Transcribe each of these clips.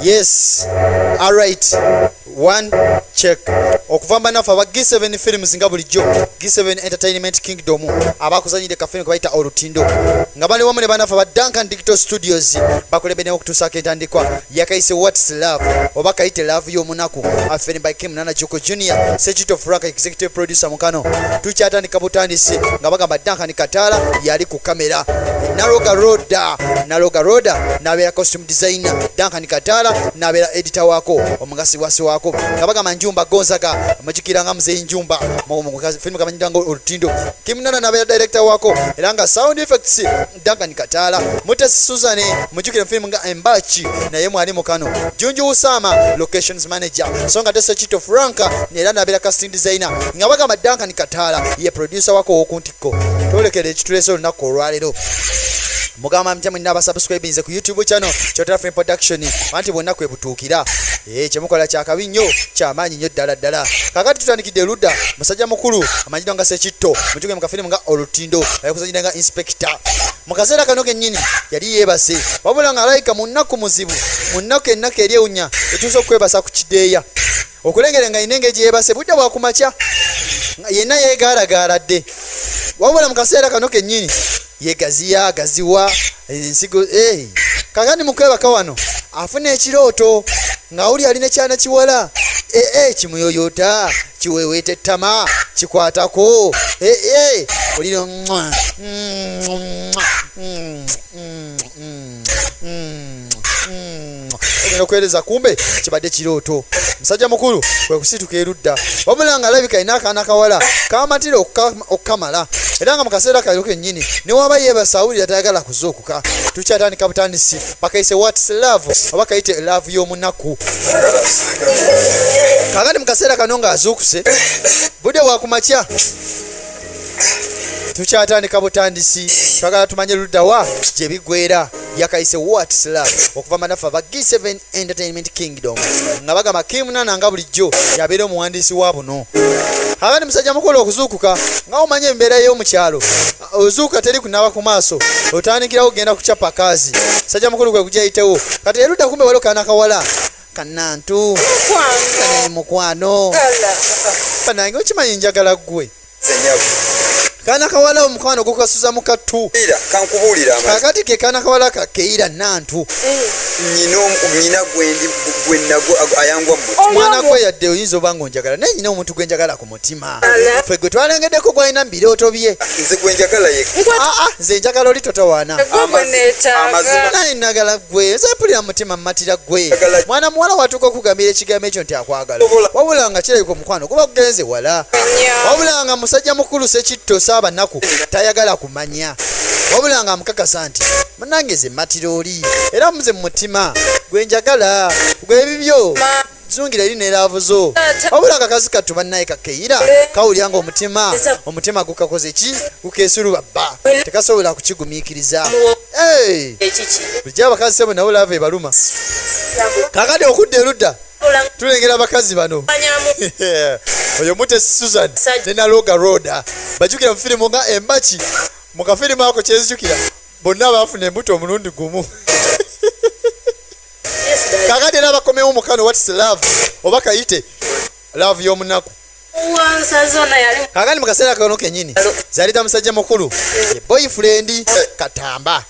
Yes, alright, one check. Okuva mbanaffe aba G7 Films, nga bulijjo G7 Entertainment Kingdom abakuzanyidde kafilmu kebayita Olutindo, nga bali wamu ne banaffe aba Duncan Digital Studios, bakulembeddemu okutuusaako entandikwa yakayise What's Love oba kayite Love y'Omunaku, a film by Kim Nana Juko Junior, Sekito Frank executive producer. Mukano tukyatandika butandisi nga bagamba Duncan Kataala yali ku kamera, Naloga Roda, Naloga Roda nabeera costume designer, Duncan Kataala nabeera editor waako, omugasiwasi waako, nga bagamba Njumba Gonzaga, mujukira nga Muzeyi Njumba filimu kamanyidwa nga Olutindo. Kim Nana nabeera director waako, era nga sound effects Duncan Kataala. Mutesi Susan, mujukire filimu nga Embachi, naye mwali mukano. Junju Usama locations manager, so nga Tesekito Franka era nabeera casting designer, nga bagamba Duncan Kataala ye producer wako owokuntikko. Twolekera ekituleese olunaku olwaleero. Mugamba mutya mwenna abasubscribinze ku YouTube channel Kyotera Film Production? Anti bwonna kwe butuukira. Kyemukola kyakabi nnyo, kyamaanyi nnyo ddala ddala. Kakati tutandikidde ludda, musajja mukulu amanyiddwa nga Sekitto, mujuge mu kafirimu nga Olutindo, ayakuzanyira nga inspector. Mu kaseera kano kennyini yali yeebase, wabula nga alayika mu nnaku muzibu, mu nnaku, ennaku eri ewunya etuuse okwebasa ku kideeya, okulengera nga alina engeri gye yeebase budde bwakumakya nga yenna yeegaalagaaladde. Wabula mu kaseera kano kennyini yegaziya agaziwa ensigo. Kakati mukwebaka wano afuna ekirooto ng'awuli alina kyana kiwala, ee kimuyoyota, kiweweeta ettama, kikwatako, ee oliro. Ogenda okuweereza, kumbe kibadde kirooto. Musajja mukulu kwe kusituka erudda, wabula nga alabika alina akaana kawala kamatira okukamala, era nga mu kaseera kalo kennyini newaba yeebasa awulira tayagala kuzuukuka. Tukyatandika butandisi. Bakayise What's Love oba kayite Love y'Omunaku. Kakati mu kaseera kano ng'azuukuse budde bwakumakya, tukyatandika butandisi, twagala tumanye luddawa gye biggwera. Yakayise What's Love, okuva manafe aba G7 Entertainment Kingdom, nga bagamba Kim Nana nga bulijjo yabeera omuwandiisi wa buno. Abandi musajja mukulu okuzuukuka, nga omanye embeera y'omukyalo, ozuuka teri kunaaba ku maaso, otandikirawo okugenda kucapa kaazi. Musajja mukulu kwe kujayitewo kati erudda, kumbe waliwo kaana kawala kanantu kanani. Mukwano banange, okimanyi njagala ggwe. Kaana kawala omukwano gukasuza mu kattu. Kankubuulira amazima. Kakati ke kaana kawala kakeira nantu. Nyina gwendi gwe nagwo ayangwa mu mutima. Mwana gwe, yadde oyinza oba nga onjagala, naye nyina omuntu gwe njagala ku mutima, ffe gwe twalengeddeko gwalina mu birooto bye. Nze gwe njagala ye. Aa, nze njagala oli, totawaana. Amazima. Naye nagala gwe, nze mpulira mu mutima mmatira gwe. Mwana muwala watuuka okugambira ekigambo ekyo nti akwagala, wabula nga kirabika omukwano guba gugenze wala, wabula nga musajja mukulu Sekitto Saabanaku tayagala kumanya, wabula nga amukakasa nti munange ze mmatira oli, era muze mu mutima gwe njagala gwe, ebibyo zungira eri ne love zo. Wabula akakazi kattu bannaye kakeyira kawulira nga omutima gukakoze ki, gukeesuluba bba, tekasobola kukigumiikiriza. Hey! Bulijjo abakazi sebo nabo love ebaluma. Kakati okudda erudda tulengera abakazi bano, oyo Mutesi Susan ne Naloga Roda, bajjukira mu firimu nga Embaki. Mu kafirimu ako kyenzijukira, bonna baafuna embuto omulundi gumu. Kakati era bakomewo mukano What's Love oba kayite Love y'Omunaku. Kakati mu kaseera kano kenyini zalita musajja mukulu ye boyfriend Katamba.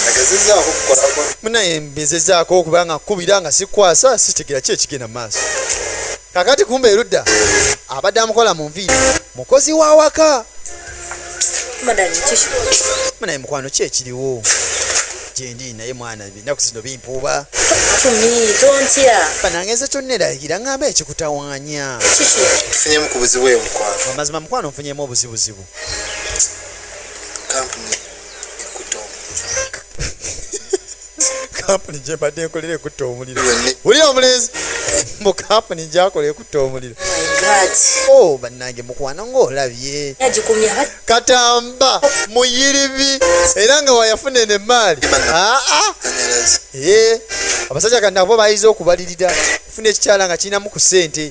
Agezezaako okukolako. Munaye mbezezaako okuba nga nkubira nga sikwasa, sitegera ki ekigenda mu maaso. Kakati kumbe erudda abadde amukola mu nviiri mukozi wa waka. Munaye mukwano, ki ekiriwo gyendi? Naye mwana, ennaku zino bimpuuba. Banange, nze kyonnerayikira ngamba ekikutawaanya. Tufunyemu ku buzibu eyo, mukwano. Amazima mukwano, nfunyemu obuzibuzibu. Kampuni ekutta omuliro. Kampuni gye mbadde nkolera ekutta omuliro. Lwenni. Wulira omulenzi mu kampuni gyakola ekutta omuliro. O bannange mukwano, ng'olabye Katamba muyiribi, era nga wayafuna eno emaali aa. Sanyalaze. Ee, abasajja kati nabo bayize okubalirira funa ekikyala nga kirinamu ku ssente,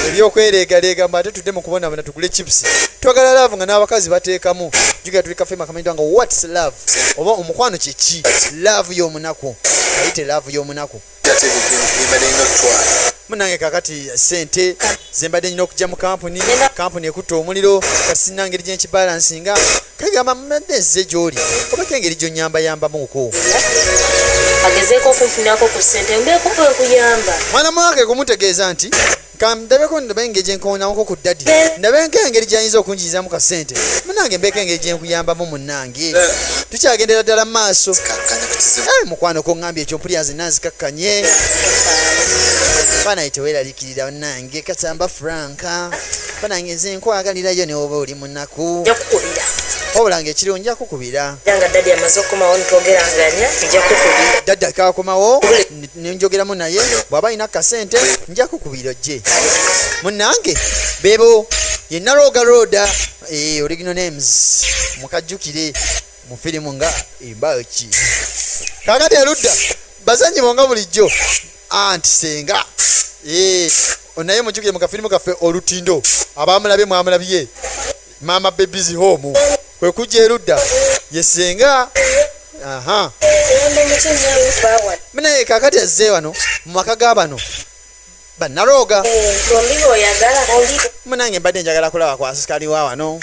ebyokwereegaleega mbu ate tudde mu kubonabona tugule chips. Twagala love nga n'abakazi bateekamu. Jukira tuli kafilmu akamanyiddwa nga What's Love oba omukwano kyeki, Love y'Omunaku, kayite Love y'Omunaku. Munange kakati sente zembadde nyina okujja mu kampuni, kampuni ekutta omuliro, kati sirina ngeri gyenkibalansinga. Kagamba mbadde nzize gy'oli obako engeri gyonyambayambamuko. Agezeeko okunfunirako ku ssente mbeeko bwekuyamba. Mwana mwake kumutegeeza nti kandabeko ndabe engeri gyenkoonawoko ku ddadi, ndabe engeri gyayinza okunjirizamu ka ssente. Munange mbeeko engeri gyenkuyambamu munnange. Tukyagendera ddala mu maaso. Mukwano koŋŋambye ekyo mpulira nze nzikakkanye. Banaye teweeraliikirira bannange, katamba Franka banange nze nkwagalirayo ne woba oli munaku. Nja kukubira. Wabula nga ekiriwo nja kukubira. Era nga daddy amaze okukomawo nitwogeranganya nja kukubira. Daddy akakomawo nenjogeramu naye bw'aba alina kasente nja kukubira ojje. Munnange bebo ye Nalwoga Rhoda, original names mukajjukire mu firimu nga Embaki. Kaakati erudda bazanyi bo nga bulijjo anti senga naye mujjukire mu kafirimu kaffe Olutindo, abamulabye mwamulabye Mama Babies Home kwe kujja erudda ye senga. Aha. Naye kaakati azze wano mu maka ga bano bannalooga. Munange mbadde njagala kulaba ku asikali wa wano.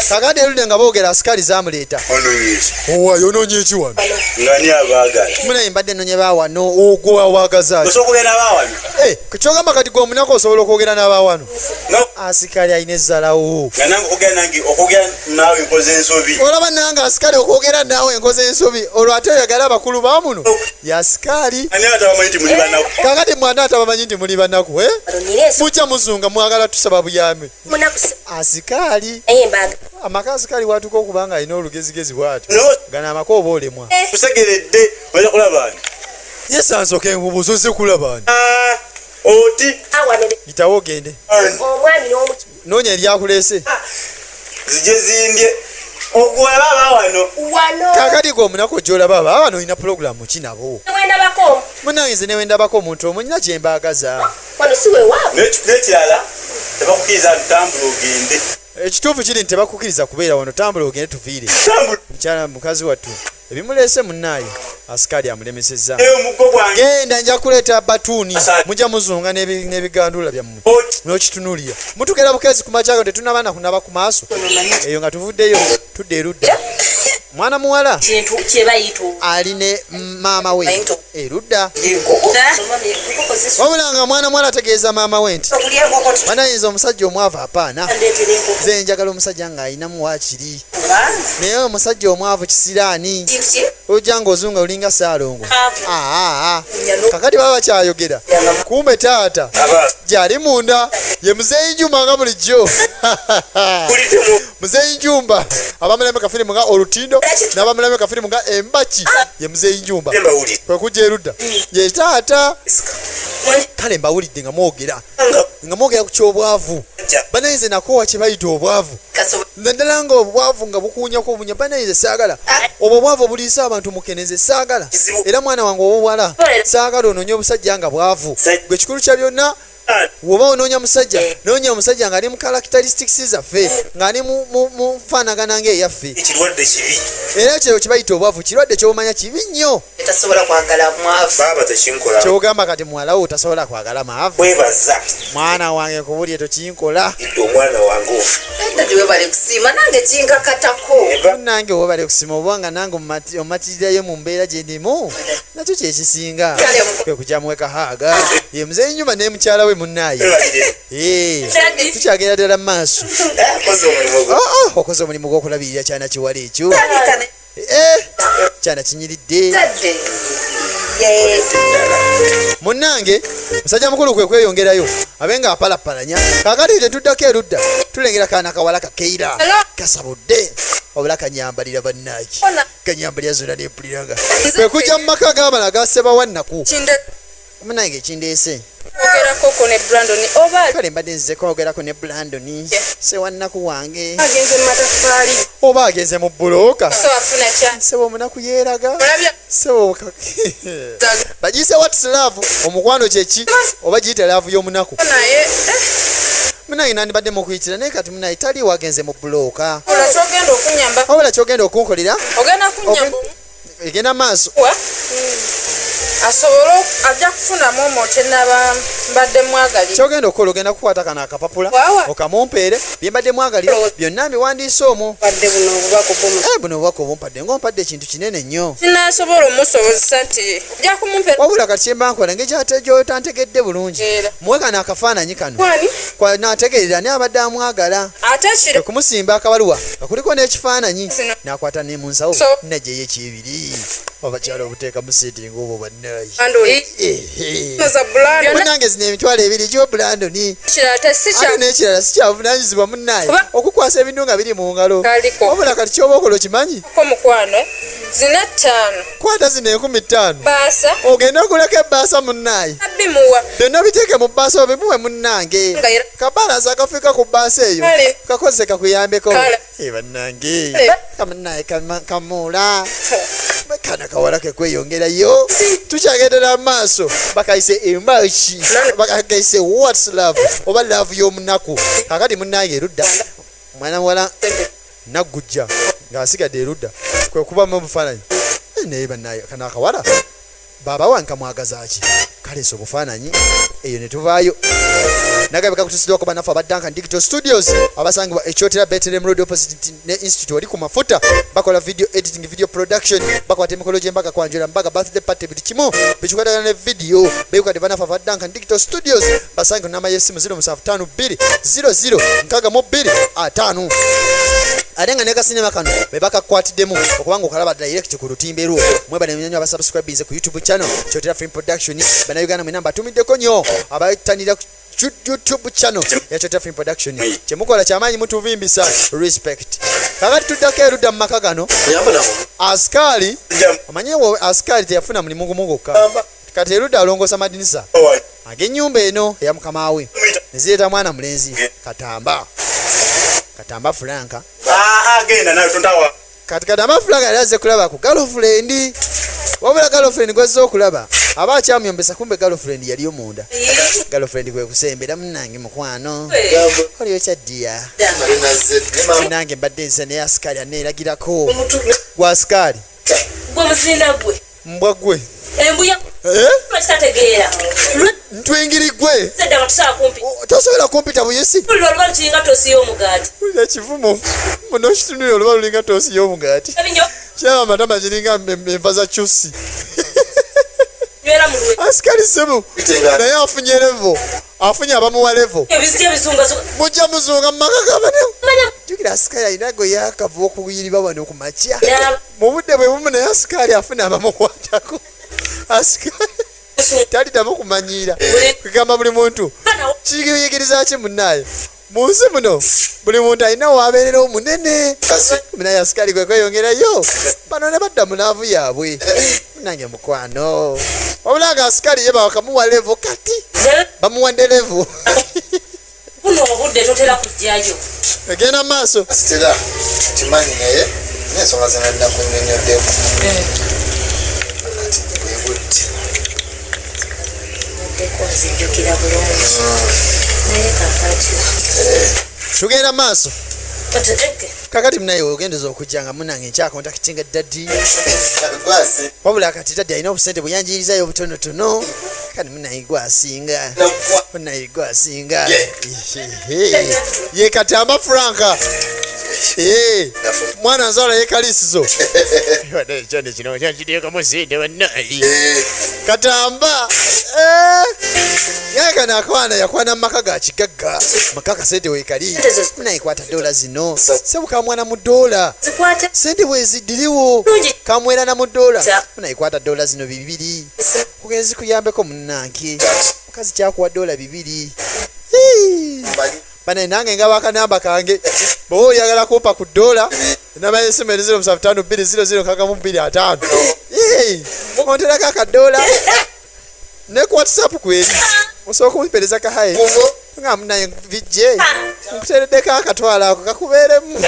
Kaakati erudde nga boogera asikali zamuleeta. Owa yonoonye eki wano? Ngani abaagala? Munange mbadde nnonye ba wano ogwo awaagaza. Osobola okubeera n'abawano? Kyogamba kati gwe omunaku osobola okwogera n'abawano? Asikali alina ezzalawo. Nga nange okwogera nange, okwogera naawe nkoze ensobi. Olaba nange asikali okwogera naawe nkoze ensobi, olwo ate oyagala abakulu ba muno ya asikali. Ani atabamanyi nti muli banaku? Kakati mwana atabamanyi nti muli banaku, Mujja muzunga mwagala tusaba buyambi. Asikali. Amaka asikali watuuka okuba nga alina olugezigezi bw'atyo. Gano amaka oba olemwa. Kusegeredde, ojja kulaba ani? Yes, ansooke nkubuuze ozze kulaba ani? Oti. Yitawo ogende. Noonya eryakuleese. Zijje zindye. Ogwo olaba aba wano. Kaakati gwe omunaku ojja olaba aba wano olina pulogulaamu ki nabo? Munnange nze ne we ndabako omuntu omu nnina kye mbaagaza. N'ekirala tebakukkiriza ntambula ogende. Ekituufu kiri nti tebakukkiriza kubeera wano, tambula ogende tuviire. Mukyala mukazi wattu ebimuleese munnaaye asikaali amulemesezza. Genda nja kuleeta batuuni mujja muzunga n'ebigandula byammwe n'okitunuulira. Mutukera bukeezi ku makya tetunnaba na kunaba ku maaso eyo nga tuvuddeyo tudda erudda. Mwana muwala ali ne maama we erudda. Wabula nga mwana muwala ategeeza maama we nti banayinza omusajja omwavu apaana. Nze njagala omusajja ng'alinamu waakiri. Naye omusajja omwavu kisiraani. Ojja ng'ozunga olinga Ssaalongo. Kakati baba bakyayogera kumbe taata gyali munda ye Muzeeyi Juma nga bulijjo. Muzeeyi Jumba abamulamu kafirimu nga Olutindo n'abamulamu kafirimu nga Embaki ye Muzeeyi Jumba. Kwe kujja erudda ye taata. Kale mbawulidde nga mwogera nga mwogera ku ky'obwavu. Banaye nze nakoowa kye bayita obwavu. Naddala nga obwavu nga bukuwunyako obunya. Banaye nze saagala obwo obwavu obuliisa abantu mukene, nze saagala. Era mwana wange ow'obuwala saagala onoonye obusajja nga bwavu. Gwe kikulu kya byonna woba onoonya musajja, noonya omusajja ng'ali mu characteristics zaffe, ng'ali mu nfaanagana ng'eyaffe. Ekirwadde kibi. Era ekyo kye bayita obwavu kirwadde ky'omanya kibi nnyo. Tasobola kwagala mwavu. Baaba tekinkola. Ky'ogamba kati muwala wo tasobola kwagala mwavu. Kwebaza. Mwana wange nkubulire tokinkola. Idde omwana wange. Daddy webale kusiima nange kinkakatako. Nange webale kusiima obanga nange omatirirayo mu mbeera gye ndimu nakyo kye kisinga. Kwe kujja muwe kahaaga. Ye muzeeyi Nyuma ne mukyala we munnaaye. Tukyagenda ddala mu maaso. Okoze omulimu gw'okulabirira kyana kiwala ekyo. Kyana kinyiridde. Munnange musajja mukulu kwe kweyongerayo abe nga apalapalanya. Kaakati tetuddako erudda tulengera kaana kawala kakeira kasabudde wabula kanyambalira bannange kanyambalira zonna nempulira nga kwe kujja mu maka g'abana ga Ssebawannaku. Munnange kindeese. Ogerako ne Brandon oba kale mbadde nzize kwogerako ne Brandon Ssewannaku wange. Agenze mu mataffaali. Oba agenze mu bbulooka. So afuna kya. Ssebo omunaku yeeraga. Ssebo bagiyise what's love, omukwano kye ki oba giyite love y'omunaku. Naye Munnange nandibadde mukuyitira naye kati munnange taliiwo agenze mu bbulooka. Wabula ky'ogenda okunnyamba. Wabula ky'ogenda okunkolera. Ogenda kunnyamba. Egenda maaso. Asobole ajja kufunamu omwo kyenaba mbadde mwagalira. Kyogenda okukola ogenda kukwata kano akapapula Wawa. okamumpeere bye mbadde mwagalira byonna mbiwandiise omwo. Badde buno obubaka obumu. Eh, buno obubaka obumpadde ng'ompadde ekintu kinene nnyo. Kinasobola omusobozesa nti ojja kumumpeera. Wabula kati kyemba nkola engeri gy'otantegedde bulungi Era. muwe kano akafaananyi kano Kwani? naategeerera ani abadde amwagala. Ate kiro. Okumusimba akabaluwa nga kuliko n'ekifaananyi Zino. n'akwata ne mu nsawo So- najjayo ekyebiri abakyala obuteeka mu seeti ng'obwo bannayi. Brandon. Ehe. Za Brandon. Munnange zino 20,000 giwe Brandon. Kirala te si Ate kya. n'ekirala sikyavunaanyizibwa munnaye Kuba- okukwasa ebintu nga biri mu ngalo. Kaliko. Wabula kati ky'oba okola okimanyi? Ko mukwano. Zina 5. Kwata zino 5,000. Baasa. Ogende oguleko ebbaasa munnaye. Bimuwa. Byonna biteeke mu bbaasa obimuwe munnange. Nga era- Kabalansi akafiika ku bbaasa eyo. Kale. Kakozese kakuyambeko. Kale. Eh, bannange. Kale. Kamunnaye kamuula. Kana kawala ke kweyongerayo. Tukyagendera mu maaso. Bakayise embaki. Bakayise what's love oba love y'omunaku. Kaakati munnange erudda. Mwana muwala Naggujja ng'asigadde erudda kwe kubamu obufaananyi. Eh, naye bannaye kano akawala baaba wange kamwagaza ki? Kaleese obufaananyi eyo ne tuvaayo. Nagabe kakutusiddwako bannaffe aba Duncan Digital Studios abasangibwa e Kyotera Bethlehem Road opposite ne Institute wali ku mafuta. Bakola video editing, video production, bakwata emikolo gy'embaga, kwanjula mbaga, birthday party, buli kimu bikikwatagana ne video. Beekwate bannaffe aba Duncan Digital Studios basange ku namba y'essimu ziro musanvu ttaano bbiri ziro ziro nkaaga mu bbiri ataano. Ate nga ne kasinema kano be bakakwatiddemu okuba nga okalaba direct ku lutimbe lwo. Mwebale nnyo abasubscribinze ku YouTube channel Kyotera Film Production. Bannayuganda mwenna mbatumiddeko nnyo abatanira ku YouTube channel ya Kyotera Film Production. Kyemukola kyamaanyi, mutuvimbisa respect. Kakati tuddako erudda mu maka gano. Asikaali omanye wo asikaali teyafuna mulimu gumu gwokka. Kati erudda alongoosa madinisa ag'ennyumba eno eya mukama we. Ne zireeta mwana mulenzi Katamba. Katamba Franka. Agenda nayo tontawa. Kati Katamba Franka yali azze kulaba ku girlfriend. Wabula girlfriend gw'azze okulaba aba akyamuyombesa, kumbe girlfriend yaliyo munda. Girlfriend kwe kusembera, munnange mukwano. Oliyo kyaddiya. Nange mbadde nze naye asikaali aneeragirako. Gwe asikaali. Gwe muzinda gwe. Mbwa gwe. Embuya. Eh? Kitategeera. Ntwingiri gwe. Sedda nga tusobola kumpi. Tosobola kumpita buyisi. Oluba luba lukiringa toosi y'omugaati. Wulira kivumo. Muno kitunulira oluba lulinga toosi y'omugaati. Ebinyo. Kiraba amatama kiringa enva za kyusi. Nywera mu lwe. Asikali ssebo. Naye afunye levo. Afunye abamuwa levo. Ebiziti ebizungazunga. Mujja muzunga mu maka g'abane. Manya. Jjukira asikaali alina gwe yaakava okuyiriba wano ku makya. N'aba. Mu budde bwe bumu naye asikaali afuna abamukwatako. Asikaali taliddamu kumanyiira. Kugamba buli muntu. Kiyigiriza ki munnaye? Mu nsi muno buli muntu alina w'abeerera omunene. Munnaye asikaali kwe kweyongerayo. Bano ne badda mu laavu yaabwe. Munnange mukwano. Wabula nga asikaali ye bakamuwa levo kati. Bamuwadde levo. Buno obudde totera kujjayo. Egenda mu maaso. Sitera kimanyi naye n'ensonga ze nalina kunnyonnyoddeko. Kati bwe budde. Nnyonnyoddeko nzijjukira bulungi. Naye kaakati. Tugenda mu maaso. Otegeke. Kakati munaye ogendeza okujja nga munnange nkyakontakitinga daddy. Wabula kati daddy alina obusente bweyanjirizayo obutonotono. Kati munaye gwasinga. Munaye gwasinga. Ye Katamba Franka. Mwana nzala ye Kalisizo. Katamba. Naye kano akwana yakwana mu maka ga kigagga. Maka kasente weekali. Munaye kwata dola zino. Sebo kamwana mu dola. Zikwate. Sente bwezidiriwo. Kamwera na mu dola. Munaye kwata dola zino 2. Kugenzi kuyambeko munnange. Mukazi kyakuwa dola 2. Bane nange nga bakanamba kange. Bw'oba oyagala kumpa ku dola, namba y'essimu eri zero musanvu ttaano bbiri zero zero nkaaga mu bbiri ataano. Onterako akadola. Ne ku WhatsApp kweri. Osobola okumpeereza ka hi. Nga munaye vijje. Nkuteereddeko akatwalo ako kakubeeremu.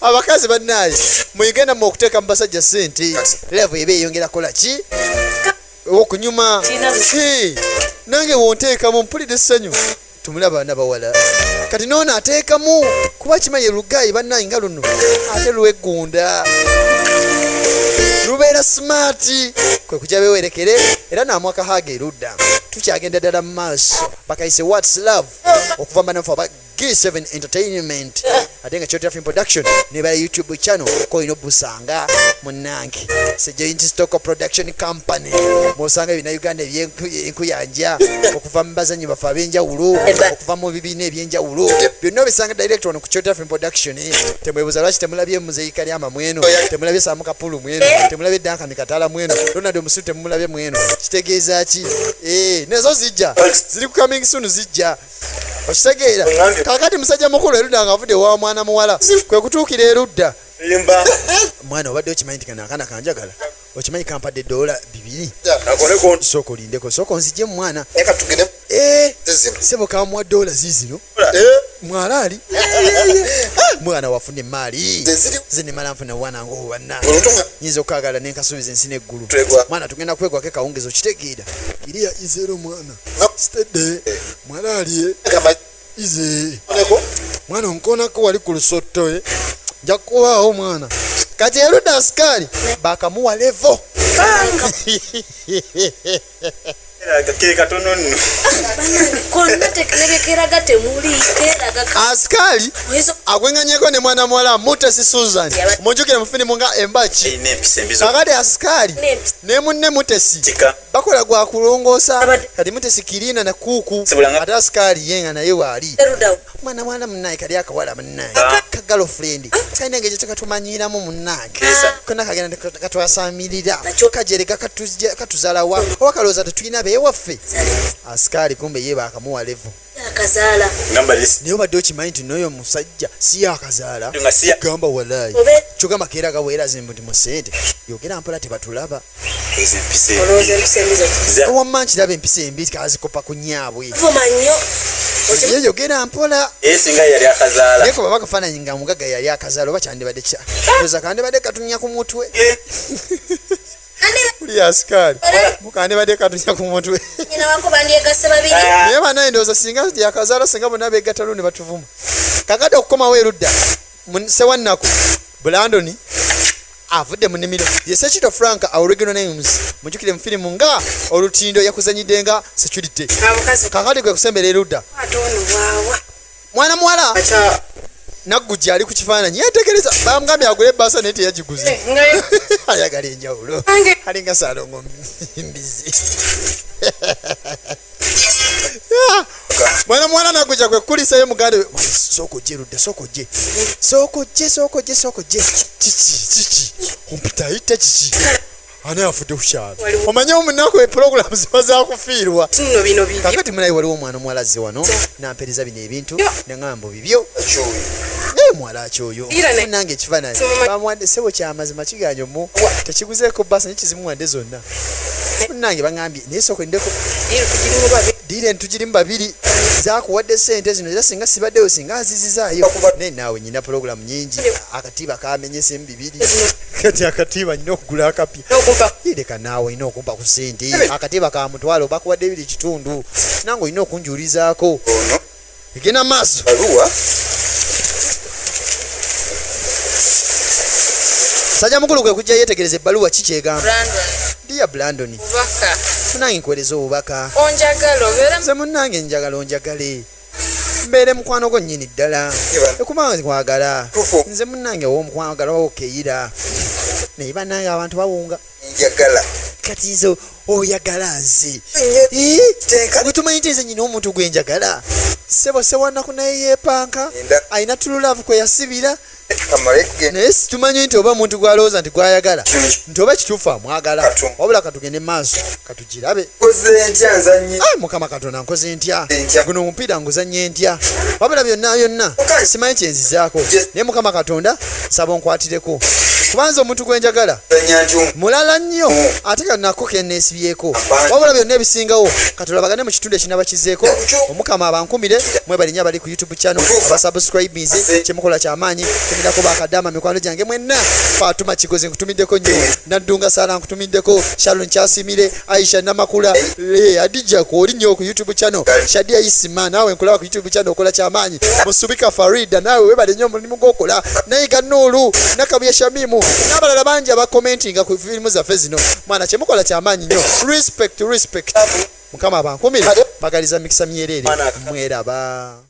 Abakazi bannaye muyige nammwe okuteeka mu basajja ssente. Level eba eyongera kukola ki? Okunyuma. Nange wonteekamu mpulira essanyu. Tumulaba abaana bawala. Kati n'ono ateekamu kuba kimanyi lugayi bannaye nga luno ate lweggunda. Lubeera smart kwe kujja bewerekere era namwaka haga erudda. Tukyagenda ddala mu maaso. Bakayise What's Love okuva mbanaffe aba G7 Entertainment ate nga Kyotera Film Production nebala YouTube channel kolina obusanga munange Joint Stock Production Company mwosanga ebina Uganda ebyenkuyanja okuva mu bazanyi baffe ab'enjawulo okuva mu bibiina ebyenjawulo byonna obisanga direct wano ku Kyotera Film Production. Temwebuza lwaki temulabye Muzeeyi Kalyama mweno, temulabye Samu Kapulu mweno, temulabye Duncan Katala mweno, Ronald Omusiru temumulabye mweno. Kitegeeza ki? Eh, nezo zijja ziri ku coming soon zijja okitegeera. Kakati musajja mukulu erudda nga avudde wa mwana muwala kwe kutuukira erudda. Mwana obadde okimanyi nti kano akaana kanjagala, okimanyi kampadde $2. Sooka olindeko, sooka onzije mu mwana. Sebo kamuwa dola zizino mwalaali mwana wafuna emaali nze nemala nfuna bwana ngaobo bannange nyinza okukagala nenkasuubiza ensi n'eggulu. Mwana tugenda kwegwako ekawungeezi okitegeera. Iriya izeero mwana sitedde mwalaali ize mwana onkonako wali ku lusotto nja kubaawo mwana. Kati erudda asikaali bakamuwa levo. Asikaali agwenganyeko ne mwana muwala Mutesi Susan munjukire mu firimu nga Embaki. Kakati asikaali ne munne Mutesi bakola gwa kulongoosa. Kati Mutesi kirina na kuuku ate asikaali ye nga naye waali mwana mwana munnaye kali akawala munnaye ka girlfriend kalina engeri gye munnange konna kagenda katwasamirira kajerega katuzalawa oba kalowooza tetulina beewaffe. Asikaali kumbe ye baakamuwa levo. Naye obadde okimanyi nti n'oyo musajja si yakazaala? Gamba walaayi kyogamba keeraga weeraze mbu nti mu ssente. Yogera mpola tebatulaba. Wamma nkiraba empisa embi kazikopa ku nnyaabwe. Ye yogera mpola. Naye kuba bakafaananyi nga mugagga yali akazaala oba kyandibadde kya oza kandibadde katunya ku mutwe. Buli asikaali mukandibadde katunya ku mutwe. Naye banaye ndowooza singa yakazaala singa bonna beegatta luno ne batuvuma. Kakati okukomawo erudda Ssewannaku Brandon avudde mu nnimiro ye Sekito Frank original names mujjukire mu firimu nga Olutindo yakuzanyidde nga security. Kakati kwe kusembera erudda mwana muwala Naggujja ali ku kifaananyi yeetegereza bamugambye agule ebbaasa naye teyagiguze ayagala enjawulo alinga Saalongo mbizi. Mwana muwala Naggujja kwe kukulisayo muganda we sooka ojje erudda sooka ojje sooka ojje sooka ojje sooka ojje kiki kiki ompita ayita kiki ani afudde ku kyalo omanye omunaku epulogulamu ziba zakufiirwa. Kakati mulayi waliwo omwana omuwala azze wano nampereza bino ebintu neŋambo bibyo naye muwala akyoyo nange ekifaananyi bamuwadde sebo kyamazima kiganye omu tekiguzeeko bbaasa naye kizimuwadde zonna munange baŋambye naye sooka ndeko diire ntugirimu babiri zakuwadde sente zino era singa sibaddeyo singa azizizaayo naye naawe nyina pulogulamu nyingi akatiba kamenyesemu bibiri kati akatiba nyina okugula akapya leka naawe olina okumpa ku sente akatiba ka mutwalo bakuwadde biri kitundu nange olina okunjulizaako egenda maaso. Sajja mukulu kwe kujja yeetegereza ebbaluwa kikyegamba. Dear Brandon, munange nkuweereza obubaka. Nze munnange njagala onjagale mbeere mukwano gwo nnyini ddala ekubanga nkwagala nze munnange ow'omukwagala okeyira naye bannange abantu bawunga. Kati nze oyagala nze gwe tumanyi nti nze nyina omuntu gwe njagala ssebo Sewanaku naye yeepanka alina tululavu kwe yasibira naye situmanyi nti oba omuntu gwalowooza nti gwayagala nti oba kituufu amwagala wabula katugende maaso katugirabe. Mukama Katonda nkoze ntya guno omupiira nguzanye ntya wabula byonna byonna simanyi kyenzizaako naye Mukama Katonda nsaba onkwatireko kubanza omuntu gwe njagala mulala nnyo ate kanako keneesibyeko wabula byonna ebisingawo katulabagane mu kitundu ekinaba kizeeko. Omukama abankumire mwebale nnyo abali ku YouTube channel abasubscribinze kyemukola kyamaanyi. Ntumirako bakadama mikwano gyange mwenna. Fatuma Kigozi nkutumiddeko nnyo, Naddunga Sala nkutumiddeko, Sharon Kyasimire, Aisha Namakula, Adija kwoli nnyo ku YouTube channel, Shadia Isima naawe nkulaba ku YouTube channel okola kyamaanyi, Musubika Farida naawe webale nnyo omulimu gwokola, Nayiga Nuulu, Nakabuye Shamimu n'abalala bangi abakomentinga ku firimu zaffe zino. Mwana kyemukola kyamaanyi nnyo, respect, respect. Mukama abankumire, bagaliza mikisa myerere, mweraba.